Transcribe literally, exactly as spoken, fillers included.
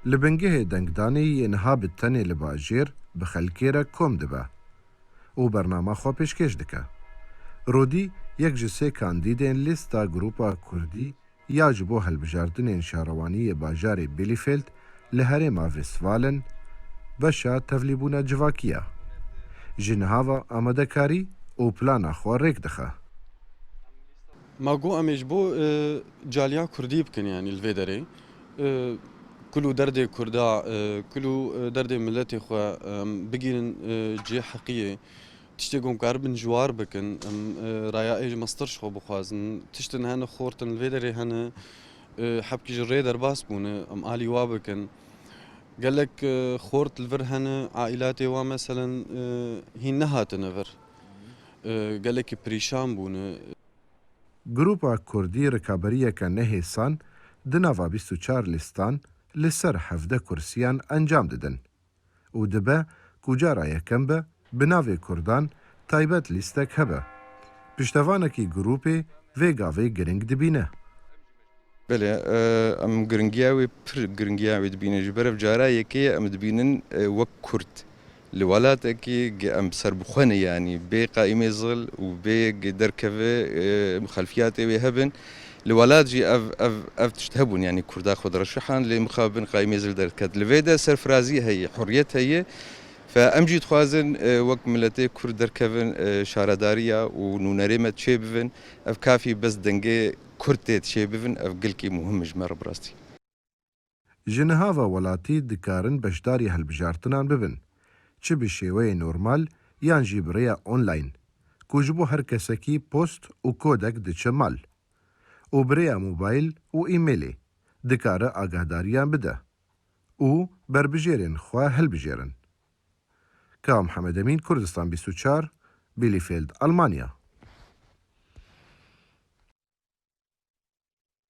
Li bingehê dengdanê yê niha bi tenê li bajêr bi xelkê re kom dibe û bernama xwe pêşkêş dike. Rodî yek ji sê kandîdên lîsta Grupa Kurdî ya ji bo hilbijartinên şarewaniyê bajarê Bielefeld li herêma Westfalen, beşa tevlîbûna civakî ye. Ji niha ve amadekarî û plana xwe rêk dixe. Ma got em ê ji bo, e, caliya kurdî bikin, yanî li vê derê. E, kul û derdê kurda, e, kul û, e, derdê miletê xwe, em, bigîrin, e, cihê heqiyê. Tiştê ku em karibin ji war bikin, em, e, raya ê ji mestir ji xwe bixwazin. Tiştin hene xortin li vê derê hene, e, hebkî ji rê derbas bûne, em alî wa bikin. Gelek, e, xort li vir hene, ailatê wa meselen, e, hîn nehatine vir. E, gelekî perîşan bûne. Grupa Kurdî rikaberiyeke nehêsan di nava bîst û çar lîstan li ser hevdeh kursiyan encam didin û dibe ku cara yekem be bi navê Kurdan taybet lîstek hebe. Piştevanekî grûpê vê gavê giring dibîne. Belê, e, em giringiya wê, pir giringiya wê dibînin. Ji ber ev cara yekê ye em dibînin, e, wek Kurd li welatekî ge em serbixwe ne, yanî bê qaîmê zil û bê ge derkeve, e, muxalifiyatê wê hebin. Li welat jî ev, ev, ev tişt hebûn, yanî Kurda xwe direşihan, lê mixabin qaîmê zil derket. Li vê de serfirazî heye, hurriyet heye. Fe em jî dixwazin, e, wek miletê Kurd derkevin, e, şaredariya û nûnerê me çêbibin. Ev kafî bes dengê Kurd tê çêbibin, ev gelkî muhim e ji me re bi rastî. Ji niha ve welatî dikarin beşdarî hilbijartinan bibin, çi bi şêweyê normal yan jî bi rêya online, ku ji bo her kesekî post û kodek diçe mal, û bi rêya mobayl û îmêlê dikare agahdariyan bide û berbijêrên xwe hilbijêrin. Ka Mihemed Emîn, Kurdistan bîst û çar, Bielefeld, Almanya.